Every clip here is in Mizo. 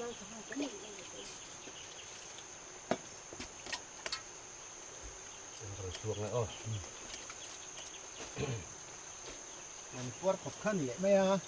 An puar khawp kha ni leh mai a.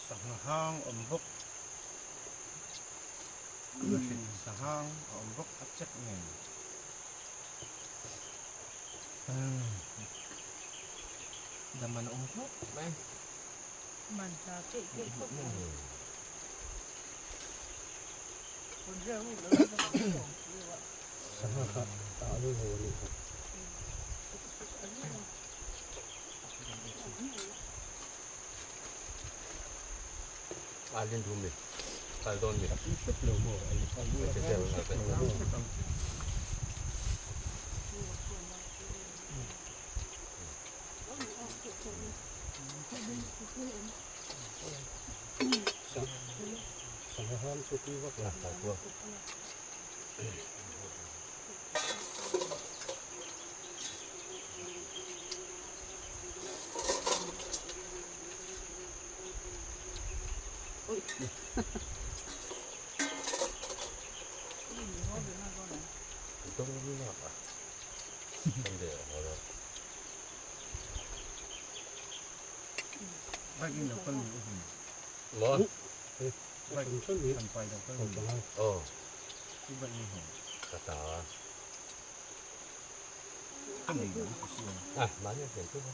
Sangha hang awm bawk sahang a awm bawk a chek ngei. Dam an awm khawp mai. Man hla keih keih khawp mai. Sangha kha a alu lo a nih kha. A lin dum mi kal dawn mi. A tui hrep lo maw? A lu a hrep lo maw? Sangha ham chu tui vak lo. Bike in lo kal mi u hmun. Maw? Bike an pai lo kal mi. Aw. I bike ni ho. Ka ta. Ka nei lo ku sia. Ah, mahni a hmel teuh a.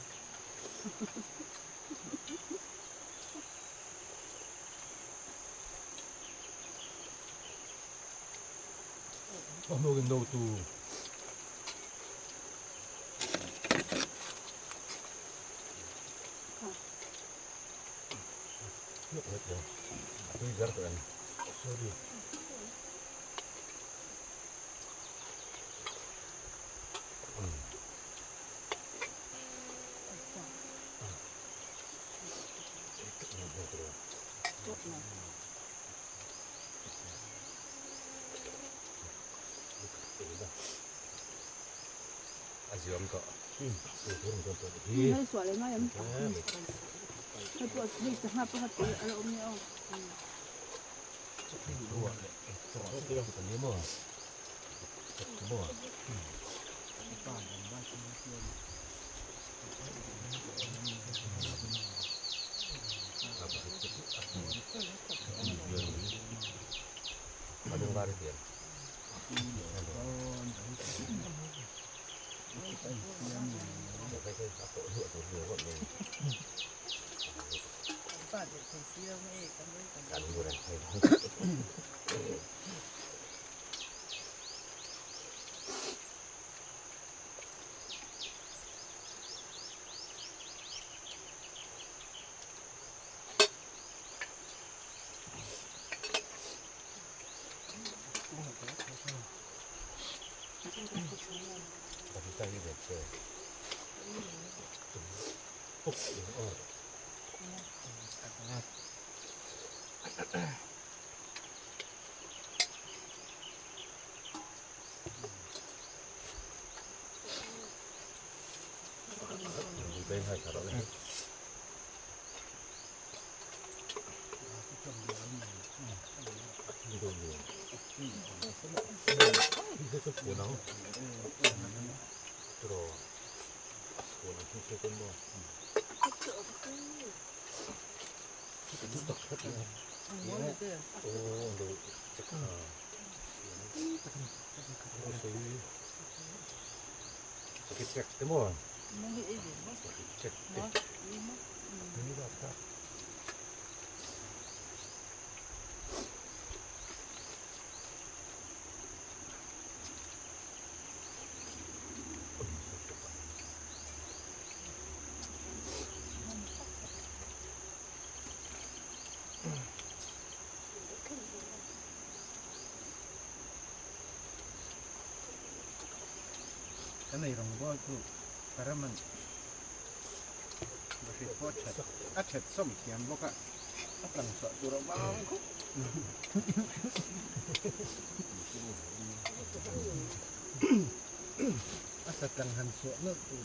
A hmukin no tu. Tui ber tawh em? Sorry. A ziam tawh. Hei sual em ai em. Hei pawh hei sangha pawh tui a lo awm nia aw. Kan ei rawngbawl chu ka ram a ni. Bahrit pawh a that a that sawm thiam bawk a, a tlang chhuah tur a vang khawp. A sa tlang han chhuah nawlh tur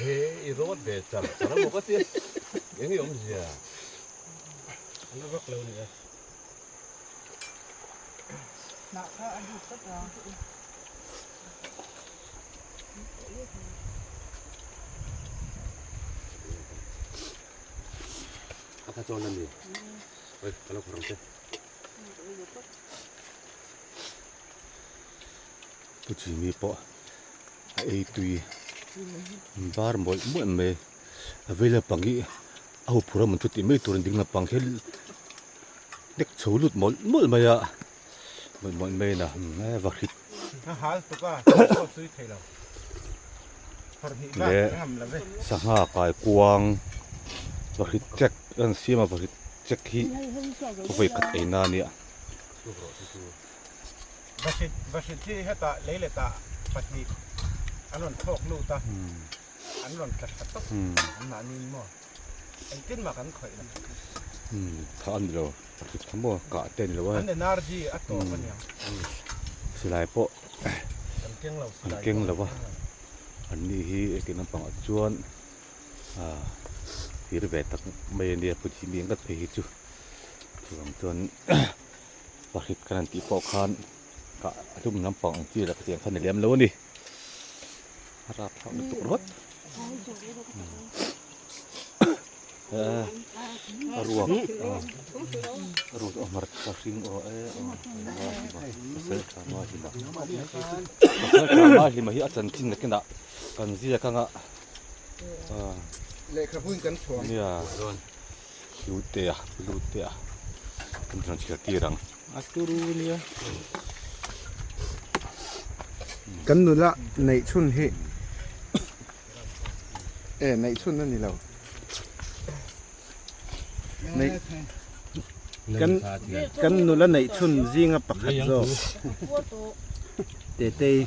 He i rawt ve char char a maw ka tia eng i awmzia An la vak lo ni e. Hnah kha a lut tlat a. A kha chuan a ni. Oi ka lo khawrh ang che. Pu Jimmy pawh a ei tui bar mawlh mawlh mai a vei lampang hi a huphurh a mawn chu tih mai tur an ding lampang hian nek chho lut mawlh mawlh mai a mawlh mawlh mai a ni a va hrit leh sangha kai kuang va hrit chek an siam a va hrit chek hi vawi khat ei na a nia. Vahrit, Vahrit hi hetah lei letah pahnih An rawn thlawk lut a, an rawn tla thla tawp an mahni in maw? Engtin mah kan khawih lo. Tha a ni lo, a hrit kha maw kah te a ni lo a. An energy a tawp a niang. Silai pawh kan keng lo, an keng lo a, an ni hi engtin lampangah chuan thir ve tak mai a nia pawh mi engkat phei hi chu chuvang chuan pahrit kan han tih pawh khan kah a hlum lampang ang chi lah khatiang kha ni lem lo a ni a rapthlak lutuk ringawt a ruak a ruak a hmarcha hring aw e pasal tha mahlima pasal tha mahlima hi a chanchin nakinah kan ziak anga Lehkhabu in kan chhuang. Nia. Hlutea, Hlutea. Kan rawn chhiar tir ang. A turu nia. Kan nula neih chhun hi e neih chhun a ni lo. Neih kan kan nula neih chhun zinga pakhat zawk Tetei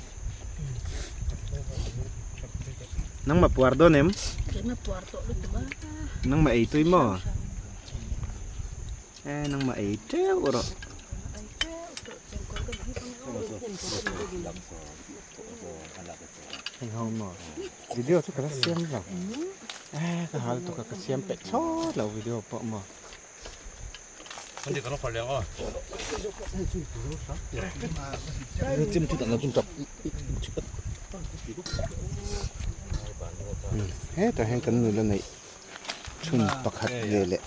nangmah puar dawn em? Nangmah ei tui maw? E nangmah ei teuh rawh. Hei ho maw? Video chu ka la siam lo. E ka hal tuk a ka siam peih thlawt lo video pawh maw. Hetah hian kan nula neih chhun pakhat ve leh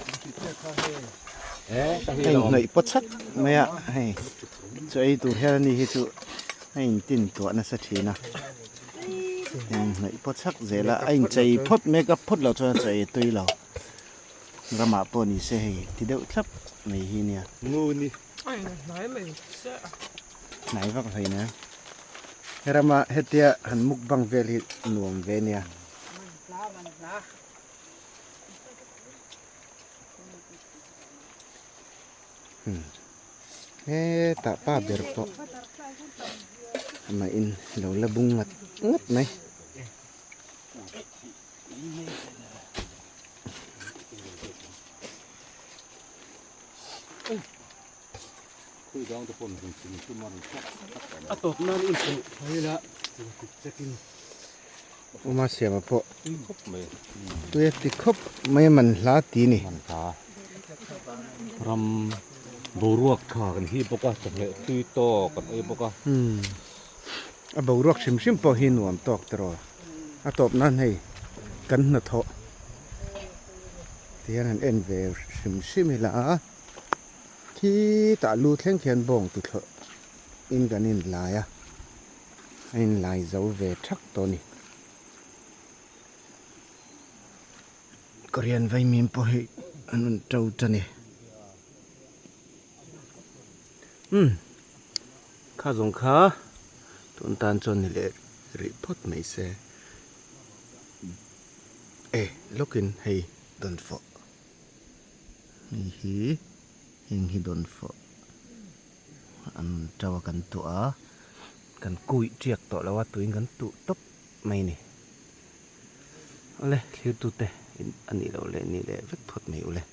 a inhnawih paw chhak mai a hei chaw ei tur hian ani hi chu a intin tuah nasa thin a a inhnawih paw chhak zel a a inchei phawt makeup phawt loh chuan chaw ei a tui lo. Ramah pawh ni se hei ti deuh thlap mai hi nia. Nguni. Hnai vak hlei nia. He rama hetia han mukbang vel hi nuam ve nia. Hetah pa ber pawh amah in lo la bung ngat ngat mai. Uma siama pawh tui a ti khawp mai a man hla ti a ni. Ram boruak tha kan hi bawk a chawhmeh tui tawk kan ei bawk a. A boruak hrim hrim pawh hi nuam tawk tiraw. A tawp nan hei kan hnathawh ti hian han en ve hrim hrim ila a khitah lu thleng khian bawng tuthlawh in kan inlai a a inlai zo ve thak tawh a ni. Korean vaimim pawh hi an rawn to tan e. Umm kha zawng kha tun tan chuan ni leh rih phawt mai se e lawkin hei dawn fawh hei hi heng hi dawn fawh an to a kan tuah a kan kuih tiak tawh lo a tuin kan tuh tawp mai a ni awle thlir tute a nih loh leh nih leh vek phawt mai ule.